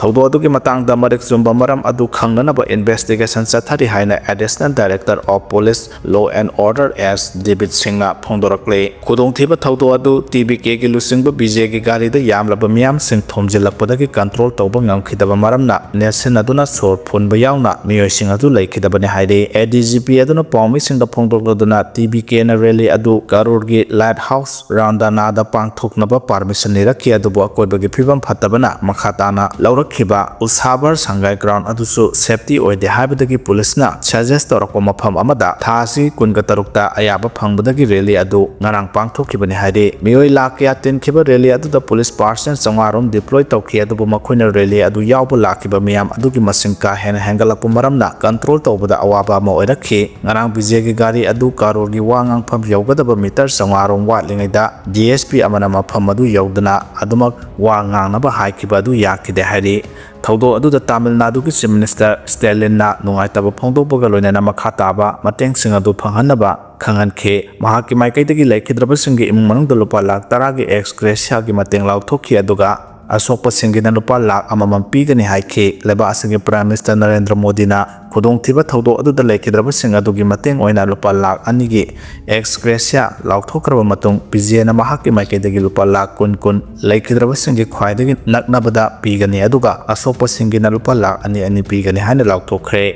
ꯊꯧꯗꯣꯛ ꯑꯗꯨꯒꯤ ꯃꯇꯥꯡꯗ ꯃꯔꯤꯛ ꯆꯨꯝꯕ ꯃꯔꯝ ꯑꯗꯨ ꯈꯪꯅꯅꯕ ꯏꯟꯚꯦꯁꯇꯤꯒꯦꯁꯟ ꯆꯠꯊꯔꯤ ꯍꯥꯏꯅ additional director of police law and order S ꯗꯦꯕꯤꯠ ꯁꯤꯡꯅ ꯐꯣꯡꯗꯣꯔꯛꯂꯤ꯫ ꯈꯨꯗꯣꯡꯊꯤꯕ ꯊꯧꯗꯣꯛ ꯑꯗꯨ ꯇꯤ ꯕꯤ ꯀꯦꯒꯤ ꯂꯨꯆꯤꯡꯕ ꯕꯤꯖꯦꯒꯤ ꯒꯥꯔꯤꯗ ꯌꯥꯝꯂꯕ ꯃꯤꯌꯥꯝꯁꯤꯡ ꯊꯣꯝꯖꯤꯜꯂꯛꯄꯗꯒꯤ ꯀꯟꯇ꯭ꯔꯣꯜ ꯇꯧꯕ ꯉꯝꯈꯤꯗꯕ ꯃꯔꯝꯅ ꯅꯦꯠꯁꯤꯟꯅꯗꯨꯅ ꯁꯣꯔ ꯐꯨꯟꯕ ꯌꯥꯎꯅ ꯃꯤꯑꯣꯏꯁꯤꯡ ꯑꯗꯨ ꯂꯩꯈꯤꯗꯕꯅꯤ ꯍꯥꯏꯔꯤ꯫ ꯑꯦ ꯗꯤ ꯖꯤ ꯄꯤ ꯑꯗꯨꯅ ꯄꯥꯎꯃꯤꯁꯤꯡꯗ ꯐꯣꯡꯗꯣꯛꯂꯗꯨꯅ ꯇꯤ ꯕꯤ ꯀꯦꯅ ꯔꯦꯂꯤ ꯑꯗꯨ ꯀꯔꯨꯔꯒꯤ ꯂꯥꯏꯠ ꯍꯥꯎꯁ ꯔꯥꯟꯗꯥꯅꯥꯗ ꯄꯥꯡꯊꯣꯛꯅꯕ ꯄꯥꯔꯃꯤꯁꯟ ꯅꯤꯔꯛꯈꯤ, ꯑꯗꯨꯕꯨ ꯑꯀꯣꯏꯕꯒꯤ ꯐꯤꯕꯝ ꯐꯠꯇꯕꯅ ꯃꯈꯥ ꯇꯥꯅ ꯂꯧꯔꯛ ꯈꯤꯕ ꯎꯁꯥꯕꯔ ꯁꯪꯒꯥꯏ ꯒ꯭ꯔꯥꯎꯟ ꯑꯗꯨꯁꯨ ꯁꯦꯐꯇꯤ ꯑꯣꯏꯗꯦ ꯍꯥꯏꯕꯗꯒꯤ ꯄꯨꯂꯤꯁꯅ ꯁꯖꯦꯁ ꯇꯧꯔꯛꯄ ꯃꯐꯝ ꯑꯃꯗ ꯊꯥ ꯑꯁꯤ ꯀꯨꯟꯒ ꯇꯔꯨꯛꯇ ꯑꯌꯥꯕ ꯐꯪꯕꯗꯒꯤ ꯔꯦꯂꯤ ꯑꯗꯨ ꯉꯔꯥꯡ ꯄꯥꯡꯊꯣꯛꯈꯤꯕꯅꯤ ꯍꯥꯏꯔꯤ꯫ ꯃꯤꯑꯣꯏ ꯂꯥꯈ ꯀꯌꯥ ꯇꯤꯟꯈꯤꯕ ꯔꯦꯂꯤ ꯑꯗꯨꯗ ꯄꯨꯂꯤꯁ ꯄꯥꯔꯁꯟ ꯆꯥꯝꯃꯉꯥ ꯔꯣꯝ ꯗꯤꯄ꯭ꯂꯣꯏ ꯇꯧꯈꯤ, ꯑꯗꯨꯕꯨ ꯃꯈꯣꯏꯅ ꯔꯦꯂꯤ ꯑꯗꯨ ꯌꯥꯎꯕ ꯂꯥꯛꯈꯤꯕ ꯃꯤꯌꯥꯝ ꯑꯗꯨꯒꯤ ꯃꯁꯤꯡ ꯀꯥ ꯍꯦꯟꯅ ꯍꯦꯟꯒꯠꯂꯛꯄ ꯃꯔꯝꯅ ꯀꯟꯇ꯭ꯔꯣꯜ ꯇꯧꯕꯗ ꯑꯋꯥꯕ ꯑꯃ ꯑꯣꯏꯔꯛꯈꯤ꯫ ꯉꯔꯥꯡ ꯕꯤꯖꯦꯒꯤ ꯒꯥꯔꯤ ꯑꯗꯨ ꯀꯥꯔꯣꯔꯒꯤ ꯋꯥ ꯉꯥꯡꯐꯝ ꯌꯧꯒꯗꯕ ꯃꯤꯇꯔ ꯆꯥꯝꯃꯉꯥ ꯔꯣꯝ ꯋꯥꯠꯂꯤꯉꯩꯗ ꯗꯤ ꯑꯦꯁ ꯄꯤ ꯑꯃꯅ ꯃꯐꯝ ꯑꯗꯨ ꯌꯧꯗꯨꯅ ꯑꯗꯨꯃꯛ ꯋꯥ ꯉꯥꯡꯅꯕ ꯍꯥꯏꯈꯤꯕ ꯑꯗꯨ ꯌꯥꯈꯤꯗꯦ ꯍꯥꯏꯔꯤ꯫ ꯊꯧꯗꯣꯛ ꯑꯗꯨꯗ ꯇꯥꯃꯤꯜ ꯅꯥꯗꯨꯒꯤ ꯆꯤꯐ ꯃꯤꯅꯤꯁꯇꯔ ꯁ꯭ꯇꯦꯂꯤꯟꯅ ꯅꯨꯡꯉꯥꯏꯇꯕ ꯐꯣꯡꯗꯣꯛꯄꯒ ꯂꯣꯏꯅꯅ ꯃꯈꯥ ꯇꯥꯕ ꯃꯇꯦꯡꯁꯤꯡ ꯑꯗꯨ ꯐꯪꯍꯟꯅꯕ ꯈꯪꯍꯟꯈꯤ꯫ ꯃꯍꯥꯛꯀꯤ ꯃꯥꯏꯀꯩꯗꯒꯤ ꯂꯩꯈꯤꯗ꯭ꯔꯕꯁꯤꯡꯒꯤ ꯏꯃꯨꯡ ꯃꯅꯨꯡꯗ ꯂꯨꯄꯥ ꯂꯥꯈ ꯇꯔꯥꯒꯤ ꯑꯦꯛꯁ ꯒ꯭ꯔꯦꯁꯤꯌꯥꯒꯤ ꯃꯇꯦꯡ ꯂꯥꯎꯊꯣꯛꯈꯤ, ꯑꯗꯨꯒ ꯑꯁꯣꯛꯄꯁꯤꯡꯒꯤꯅ ꯂꯨꯄꯥ ꯂꯥꯈ ꯑꯃꯃꯝ ꯄꯤꯒꯅꯤ ꯍꯥꯏꯈꯤ꯫ ꯂꯩꯕꯥꯛ ꯑꯁꯤꯒꯤ ꯄ꯭ꯔꯥꯏꯝ ꯃꯤꯅꯤꯁꯇꯔ ꯅꯔꯦꯟꯗ꯭ꯔ ꯃꯣꯗꯤꯅ ꯈꯨꯗꯣꯡꯊꯤꯕ ꯊꯧꯗꯣꯛ ꯑꯗꯨꯗ ꯂꯩꯈꯤꯗ꯭ꯔꯕꯁꯤꯡ ꯑꯗꯨꯒꯤ ꯃꯇꯦꯡ ꯑꯣꯏꯅ ꯂꯨꯄꯥ ꯂꯥꯈ ꯑꯅꯤꯒꯤ ꯑꯦꯛꯁ ꯒ꯭ꯔꯦꯁꯤꯌꯥ ꯂꯥꯎꯊꯣꯛꯈ꯭ꯔꯕ ꯃꯇꯨꯡ, ꯕꯤꯖꯦꯅ ꯃꯍꯥꯛꯀꯤ ꯃꯥꯏꯀꯩꯗꯒꯤ ꯂꯨꯄꯥ ꯂꯥꯈ ꯀꯨꯟ ꯀꯨꯟ ꯂꯩꯈꯤꯗ꯭ꯔꯕꯁꯤꯡꯒꯤ ꯈ꯭ꯋꯥꯏꯗꯒꯤ ꯅꯛꯅꯕꯗ ꯄꯤꯒꯅꯤ, ꯑꯗꯨꯒ ꯑꯁꯣꯛꯄꯁꯤꯡꯒꯤꯅ ꯂꯨꯄꯥ ꯂꯥꯈ ꯑꯅꯤ ꯑꯅꯤ ꯄꯤꯒꯅꯤ ꯍꯥꯏꯅ ꯂꯥꯎꯊꯣꯛꯈ꯭ꯔꯦ꯫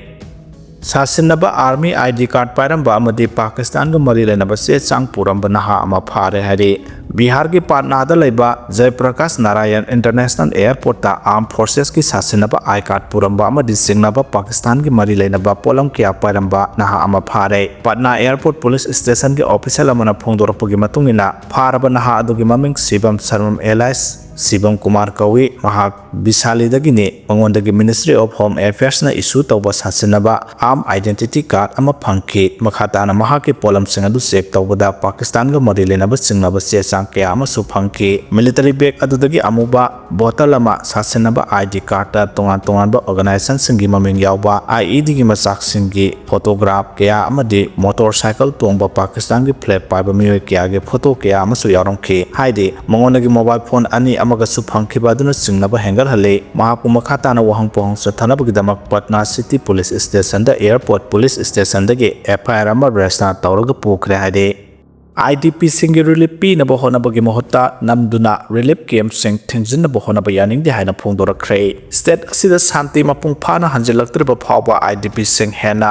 ꯁꯥꯁꯤꯟꯅꯕ ꯑꯥꯔꯃꯤ ꯑꯥꯏ ꯗꯤ ꯀꯥꯔꯗ ꯄꯥꯏꯔꯝꯕ ꯑꯃꯗꯤ ꯄꯥꯀꯤꯁꯇꯥꯟꯒ ꯃꯔꯤ ꯂꯩꯅꯕ ꯆꯦ ꯆꯥꯡ ꯄꯨꯔꯝꯕ ꯅꯍꯥ ꯑꯃ ꯐꯥꯔꯦ ꯍꯥꯏꯔꯤ꯫ ꯕꯤꯍꯥꯔꯒꯤ ꯄꯥꯠꯅꯥꯗ ꯂꯩꯕ ꯖꯌꯄ꯭ꯔꯀꯥꯁ ꯅꯥꯔꯥꯌꯟ ꯏꯟꯇꯔꯅꯦꯁꯅꯦꯜ ꯑꯦꯌꯔꯄꯣꯔꯠꯇ ꯑꯥꯔꯝ ꯐꯣꯔꯁꯦꯁꯀꯤ ꯁꯥꯁꯤꯟꯅꯕ ꯑꯥꯏ ꯀꯥꯔꯗ ꯄꯨꯔꯝꯕ ꯑꯃꯗꯤ ꯆꯤꯡꯅꯕ ꯄꯥꯀꯤꯁꯇꯥꯟꯒꯤ ꯃꯔꯤ ꯂꯩꯅꯕ ꯄꯣꯠꯂꯝ ꯀꯌꯥ ꯄꯥꯏꯔꯝꯕ ꯅꯍꯥ ꯑꯃ ꯐꯥꯔꯦ꯫ ꯄꯥꯠꯅꯥ ꯑꯦꯌꯔꯄꯣꯔꯠ ꯄꯨꯂꯤꯁ ꯁ꯭ꯇꯦꯁꯟꯒꯤ ꯑꯣꯐꯤꯁꯤꯌꯦꯜ ꯑꯃꯅ ꯐꯣꯡꯗꯣꯔꯛꯄꯒꯤ ꯃꯇꯨꯡ ꯏꯟꯅ, ꯐꯥꯔꯕ ꯅꯍꯥ ꯑꯗꯨꯒꯤ ꯃꯃꯤꯡ ꯁꯤꯕꯝ ꯁꯔꯃꯝ ꯑꯦꯂꯥꯏꯁ ꯁꯤꯕꯝ ꯀꯨꯃꯥꯔ ꯀꯧꯏ꯫ ꯃꯍꯥꯛ ꯕꯤꯁꯥꯂꯤꯗꯒꯤꯅꯤ꯫ ꯃꯉꯣꯟꯗꯒꯤ Ministry of Home Affairsꯅ ꯏꯁꯨ ꯇꯧꯕ ꯁꯥꯁꯤꯟꯅꯕ ꯑꯥꯔꯝ ꯑꯥꯏꯗꯦꯟꯇꯤꯇꯤ ꯀꯥꯔꯗ ꯑꯃ ꯐꯪꯈꯤ꯫ ꯃꯈꯥ ꯇꯥꯅ ꯃꯍꯥꯛꯀꯤ ꯄꯣꯠꯂꯝꯁꯤꯡ ꯑꯗꯨ ꯆꯦꯛ ꯇꯧꯕꯗ ꯄꯥꯀꯤꯁꯇꯥꯟꯒ ꯃꯔꯤ ꯂꯩꯅꯕ ꯆꯤꯡꯅꯕ ꯆꯦ ꯆꯥꯡ ꯀꯌꯥ ꯑꯃꯁꯨ ꯐꯪꯈꯤ꯫ ꯃꯤꯂꯤꯇꯔꯤ ꯕꯦꯒ ꯑꯗꯨꯗꯒꯤ ꯑꯃꯨꯕ ꯕꯣꯇꯜ ꯑꯃ, ꯁꯥꯁꯤꯟꯅꯕ ꯑꯥꯏ ꯗꯤ ꯀꯥꯔꯗꯇ ꯇꯣꯉꯥꯟ ꯇꯣꯉꯥꯟꯕ ꯑꯣꯔꯒꯅꯥꯏꯖꯦꯁꯟꯁꯤꯡꯒꯤ ꯃꯃꯤꯡ ꯌꯥꯎꯕ ꯑꯥꯏ ꯏ ꯗꯤꯒꯤ ꯃꯆꯥꯛꯁꯤꯡꯒꯤ ꯐꯣꯇꯣꯒ꯭ꯔꯥꯐ ꯀꯌꯥ ꯑꯃꯗꯤ ꯃꯣꯇꯣꯔ ꯁꯥꯏꯀꯜ ꯇꯣꯡꯕ ꯄꯥꯀꯤꯁꯇꯥꯟꯒꯤ ꯐ꯭ꯂꯦꯒ ꯄꯥꯏꯕ ꯃꯤꯑꯣꯏ ꯀꯌꯥꯒꯤ ꯐꯣꯇꯣ ꯀꯌꯥ ꯑꯃꯁꯨ ꯌꯥꯎꯔꯝꯈꯤ꯫ ꯍꯥꯏꯗꯤ, ꯃꯉꯣꯟꯗꯒꯤ ꯃꯣꯕꯥꯏꯜ ꯐꯣꯟ ꯑꯅꯤ ꯑꯃꯒꯁꯨ ꯐꯪꯈꯤꯕ ꯑꯗꯨꯅ ꯆꯤꯡꯅꯕ ꯍꯦꯟꯒꯠꯍꯜꯂꯤ꯫ ꯃꯍꯥꯛꯄꯨ ꯃꯈꯥ ꯇꯥꯅ ꯋꯥꯍꯪ ꯄꯥꯎꯍꯪ ꯆꯠꯊꯅꯕꯒꯤꯗꯃꯛ ꯄꯠꯅꯥ ꯁꯤꯇꯤ ꯄꯨꯂꯤꯁ ꯁ꯭ꯇꯦꯁꯟꯗ ꯑꯦꯌꯔꯄꯣꯔꯠ ꯄꯨꯂꯤꯁ ꯁ꯭ꯇꯦꯁꯟꯗꯒꯤ ꯑꯦꯐ ꯑꯥꯏ ꯑꯥꯔ ꯑꯃ ꯔꯦꯖꯤꯁꯇꯥꯔ ꯇꯧꯔꯒ ꯄꯨꯈ꯭ꯔꯦ ꯍꯥꯏꯔꯤ꯫ IDPꯁꯤꯡꯒꯤ relief ꯄꯤꯅꯕ ꯍꯣꯠꯅꯕꯒꯤ ꯃꯍꯨꯠꯇ ꯅꯝꯗꯨꯅ relief campꯁꯤꯡ ꯊꯤꯡꯖꯤꯟꯅꯕ ꯍꯣꯠꯅꯕ ꯌꯥꯅꯤꯡꯗꯦ ꯍꯥꯏꯅ ꯐꯣꯡꯗꯣꯔꯛꯈ꯭ꯔꯦ꯫ State ꯑꯁꯤꯗ ꯁꯥꯟꯇꯤ ꯃꯄꯨꯡ ꯐꯥꯅ ꯍꯟꯖꯤꯜꯂꯛꯇ꯭ꯔꯤꯕ ꯐꯥꯎꯕ IDPꯁꯤꯡ ꯍꯦꯟꯅ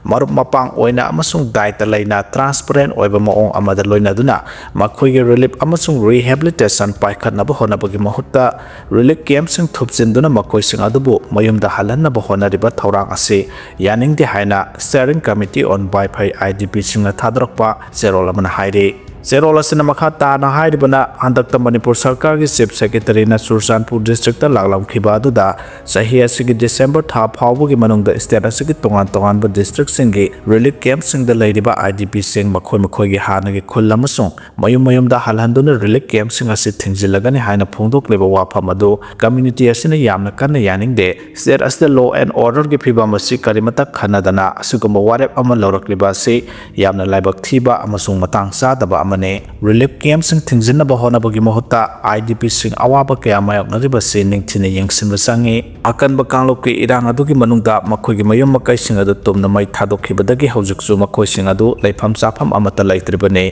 ꯃꯔꯨꯞ ꯃꯄꯥꯡ ꯑꯣꯏꯅ ꯑꯃꯁꯨꯡ ꯗꯥꯏꯇ ꯂꯩꯅ transparent ꯑꯣꯏꯕ ꯃꯑꯣꯡ ꯑꯃꯗ ꯂꯣꯏꯅꯗꯨꯅ ꯃꯈꯣꯏꯒꯤ relief ꯑꯃꯁꯨꯡ rehabilitation ꯄꯥꯏꯈꯠꯅꯕ ꯍꯣꯠꯅꯕꯒꯤ ꯃꯍꯨꯠꯇ relief campꯁꯤꯡ ꯊꯨꯞꯆꯤꯟꯗꯨꯅ ꯃꯈꯣꯏꯁꯤꯡ ꯑꯗꯨꯕꯨ ꯃꯌꯨꯝꯗ ꯍꯜꯍꯟꯅꯕ ꯍꯣꯠꯅꯔꯤꯕ ꯊꯧꯔꯥꯡ ꯑꯁꯤ ꯌꯥꯅꯤꯡꯗꯦ ꯍꯥꯏꯅ Steering Committee on Wi-Fi IDPꯁꯤꯡꯅ ꯊꯥꯗꯣꯔꯛꯄ ꯆꯦꯔꯣꯜ ꯑꯃꯅ ꯍꯥꯏꯔꯤ꯫ ꯆꯦꯔꯣꯜ ꯑꯁꯤꯅ ꯃꯈꯥ ꯇꯥꯅ ꯍꯥꯏꯔꯤꯕꯅ, ꯍꯟꯗꯛꯇ ꯃꯅꯤꯄꯨꯔ ꯁꯔꯀꯥꯔꯒꯤ Chief Secretaryꯅ ꯆꯨꯔꯆꯥꯟꯄꯨꯔ districtꯇ ꯂꯥꯛꯂꯝꯈꯤꯕ ꯑꯗꯨꯗ ꯆꯍꯤ ꯑꯁꯤꯒꯤ December ꯊꯥ ꯐꯥꯎꯕꯒꯤ ꯃꯅꯨꯡꯗ state ꯑꯁꯤꯒꯤ ꯇꯣꯉꯥꯟ ꯇꯣꯉꯥꯟꯕ districtꯁꯤꯡꯒꯤ relief campꯁꯤꯡꯗ ꯂꯩꯔꯤꯕ IDPꯁꯤꯡ ꯃꯈꯣꯏ ꯃꯈꯣꯏꯒꯤ ꯍꯥꯟꯅꯒꯤ ꯈꯨꯜ ꯑꯃꯁꯨꯡ ꯃꯌꯨꯝ ꯃꯌꯨꯝꯗ ꯍꯜꯍꯟꯗꯨꯅ relief campꯁꯤꯡ ꯑꯁꯤ ꯊꯤꯡꯖꯤꯜꯂꯒꯅꯤ ꯍꯥꯏꯅ ꯐꯣꯡꯗꯣꯛꯂꯤꯕ ꯋꯥꯐꯝ ꯑꯗꯨ community ꯑꯁꯤꯅ ꯌꯥꯝꯅ ꯀꯟꯅ ꯌꯥꯅꯤꯡꯗꯦ꯫ State ꯑꯁꯤꯗ law and orderꯒꯤ ꯐꯤꯕꯝ ꯑꯁꯤ ꯀꯔꯤꯃꯇ ꯈꯟꯅꯗꯅ ꯑꯁꯤꯒꯨꯝꯕ ꯋꯥꯔꯦꯞ ꯑꯃ ꯂꯧꯔꯛꯂꯤꯕ ꯑꯁꯤ ꯌꯥꯝꯅ ꯂꯥꯏꯕꯛ ꯊꯤꯕ ꯑꯃꯁꯨꯡ ꯃꯇꯥꯡ ꯆꯥꯗꯕ ꯑꯃꯅꯤ꯫ Relief campꯁꯤꯡ ꯊꯤꯡꯖꯤꯟꯅꯕ ꯍꯣꯠꯅꯕꯒꯤ ꯃꯍꯨꯠꯇ IDPꯁꯤꯡ ꯑꯋꯥꯕ ꯀꯌꯥ ꯃꯥꯌꯣꯛꯅꯔꯤꯕꯁꯤ ꯅꯤꯡꯊꯤꯅ ꯌꯦꯡꯁꯤꯟꯕ ꯆꯪꯏ꯫ ꯑꯀꯟꯕ ꯀꯥꯡꯂꯨꯞꯀꯤ ꯏꯔꯥꯡ ꯑꯗꯨꯒꯤ ꯃꯅꯨꯡꯗ ꯃꯈꯣꯏꯒꯤ ꯃꯌꯨꯝ ꯃꯀꯩꯁꯤꯡ ꯑꯗꯨ ꯇꯨꯝꯅ ꯃꯩ ꯊꯥꯗꯣꯛꯈꯤꯕꯗꯒꯤ ꯍꯧꯖꯤꯛꯁꯨ ꯃꯈꯣꯏꯁꯤꯡ ꯑꯗꯨ ꯂꯩꯐꯝ ꯆꯥꯐꯝ ꯑꯃꯠꯇ ꯂꯩꯇ꯭ꯔꯤꯕꯅꯤ꯫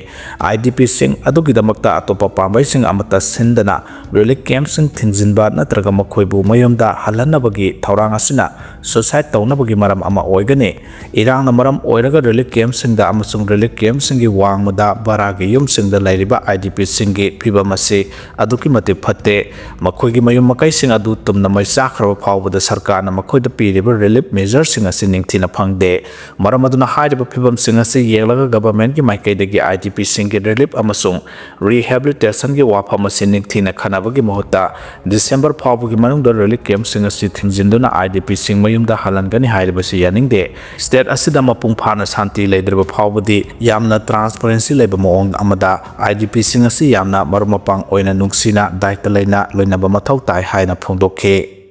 IDPꯁꯤꯡ ꯑꯗꯨꯒꯤꯗꯃꯛꯇ ꯑꯇꯣꯞꯄ ꯄꯥꯝꯕꯩꯁꯤꯡ ꯑꯃꯠꯇ ꯁꯤꯟꯗꯅ relief campꯁꯤꯡ ꯊꯤꯡꯖꯤꯟꯕ ꯅꯠꯇ꯭ꯔꯒ ꯃꯈꯣꯏꯕꯨ ꯃꯌꯨꯝꯗ ꯍꯜꯍꯟꯅꯕꯒꯤ ꯊꯧꯔꯥꯡ ꯑꯁꯤꯅ suicide ꯇꯧꯅꯕꯒꯤ ꯃꯔꯝ ꯑꯃ ꯑꯣꯏꯒꯅꯤ꯫ ꯏꯔꯥꯡꯅ ꯃꯔꯝ ꯑꯣꯏꯔꯒ relief campꯁꯤꯡꯗ ꯑꯃꯁꯨꯡ relief campꯁꯤꯡꯒꯤ ꯋꯥꯡꯃꯗ ꯚꯔꯥꯒꯤ ꯌꯨꯝꯁꯤꯡꯗ ꯂꯩꯔꯤꯕ IDPꯁꯤꯡꯒꯤ ꯐꯤꯚꯝ ꯑꯁꯤ ꯑꯗꯨꯛꯀꯤ ꯃꯇꯤꯛ ꯐꯠꯇꯦ꯫ ꯃꯈꯣꯏꯒꯤ ꯃꯌꯨꯝ ꯃꯀꯩꯁꯤꯡ ꯑꯗꯨ ꯇꯨꯝꯅ ꯃꯩ ꯆꯥꯛꯈ꯭ꯔꯕ ꯐꯥꯎꯕꯗ ꯁꯔꯀꯥꯔꯅ ꯃꯈꯣꯏꯗ ꯄꯤꯔꯤꯕ relief measureꯁꯤꯡ ꯑꯁꯤ ꯅꯤꯡꯊꯤꯅ ꯐꯪꯗꯦ꯫ ꯃꯔꯝ ꯑꯗꯨꯅ ꯍꯥꯏꯔꯤꯕ ꯐꯤꯚꯝꯁꯤꯡ ꯑꯁꯤ ꯌꯦꯡꯂꯒ governmentꯀꯤ ꯃꯥꯏꯀꯩꯗꯒꯤ IDPꯁꯤꯡꯒꯤ relief ꯑꯃꯁꯨꯡ rehabilitationꯒꯤ ꯋꯥꯐꯝ ꯑꯁꯤ ꯅꯤꯡꯊꯤꯅ ꯈꯟꯅꯕꯒꯤ ꯃꯍꯨꯠꯇ December ꯐꯥꯎꯕꯒꯤ ꯃꯅꯨꯡꯗ relief campꯁꯤꯡ ꯑꯁꯤ ꯊꯤꯡꯖꯤꯟꯗꯨꯅ IDPꯁꯤꯡ ꯃꯌꯨꯝꯗ ꯍꯜꯍꯟꯒꯅꯤ ꯍꯥꯏꯔꯤꯕꯁꯤ ꯌꯥꯅꯤꯡꯗꯦ꯫ State ꯑꯁꯤꯗ ꯃꯄꯨꯡ ꯐꯥꯅ ꯁꯥꯟꯇꯤ ꯂꯩꯗ꯭ꯔꯕ ꯐꯥꯎꯕꯗꯤ ꯌꯥꯝꯅ transparency ꯂꯩꯕ ꯃꯑꯣꯡ ꯑꯃꯗ IDPꯁꯤꯡ ꯑꯁꯤ ꯌꯥꯝꯅ ꯃꯔꯨꯞ ꯃꯄꯥꯡ ꯑꯣꯏꯅ ꯅꯨꯡꯁꯤꯅ ꯗꯥꯏꯇ ꯂꯩꯅ ꯂꯣꯏꯅꯕ ꯃꯊꯧ ꯇꯥꯏ ꯍꯥꯏꯅ ꯐꯣꯡꯗꯣꯛꯈꯤ꯫